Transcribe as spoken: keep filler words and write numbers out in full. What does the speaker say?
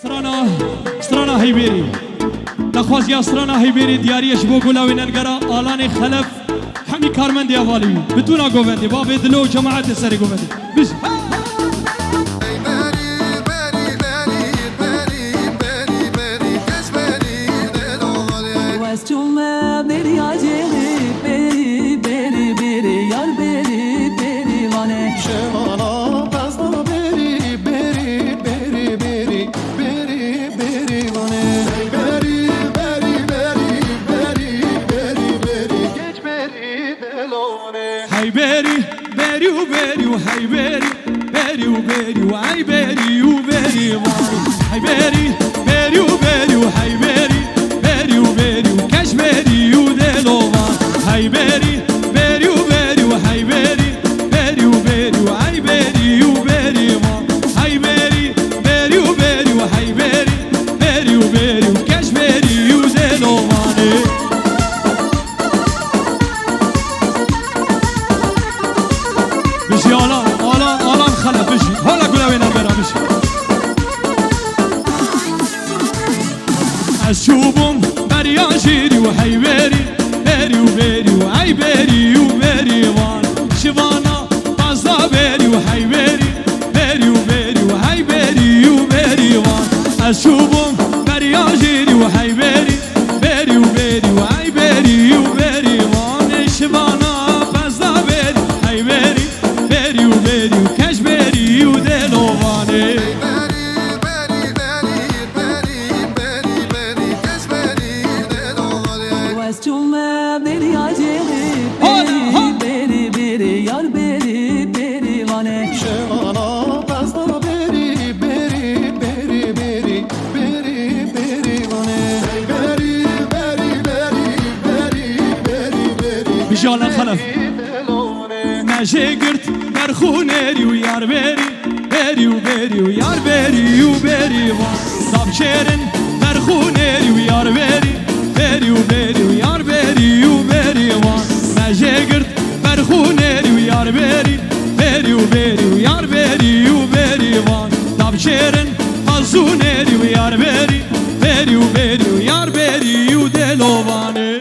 Strana, strana Heybêrî. Daxwaziya strana Heybêrî diyarî ye ji bo gula wê nengera Alanê Xelef, hemî karmendê hevalî wî. Bi tûna govendê, bavê Dilo û cemaetê serê govendê. Biz. Wes çûme beriya cêrî, berî, berî, berî, yar berî, berî vane. Şevana pezda berî, berî, berî, berî, berî, berî vane. Berî, berî, berî, berî, berî, berî, geç berî delone. Hey berî, berî û berî û hey berî. Berî û berî û ey berî û berî van. Hey berî, berî û berî û hey berî. Berî û berî û keç berî û delo van. Hey berî, berî û berî û hey berî. Berî û berî û ey berî û berî van. Hey berî, berî û berî û hey berî. Berî û berî û keç berî û delo vanê. Bijî Alan, Alan, Alan Xelef bijî. Hala gula wê navbera bijî. Ez çûbûm beriya jêrî û heyberî, berî û berî û heyberî û berî van. Şivana pazda berî û heyberî, berî û berî û heyberî û berî van. Ez çûbûm beriya jêrî û heyberî, berî û berî û heyberî û berî van. Şivana pazda berî, heyberî, berî û berî û keç berî û delo vanê. Wes çûme beriya cêrî, Hana, ha. Berî, berî, berî, yar berî, berî vane. Şevana pezda berî, berî, berî, berî, berî, berî vane. Berî, berî, berî, berî, berî, berî, berî. Bijî Alan Xelef. Me jê girt berxûnêrî û yar berî, berî û berî û yar berî û berî van. Dapşêrin berxûnêrî û yar berî, berî û berî û yar berî û berî van. Me jê girt berxûnêrî û yar berî, berî û berî û yar berî û berî van. Dapşêrin pezûnêrî û yar berî, berî û berî û yar berî û delo vanê.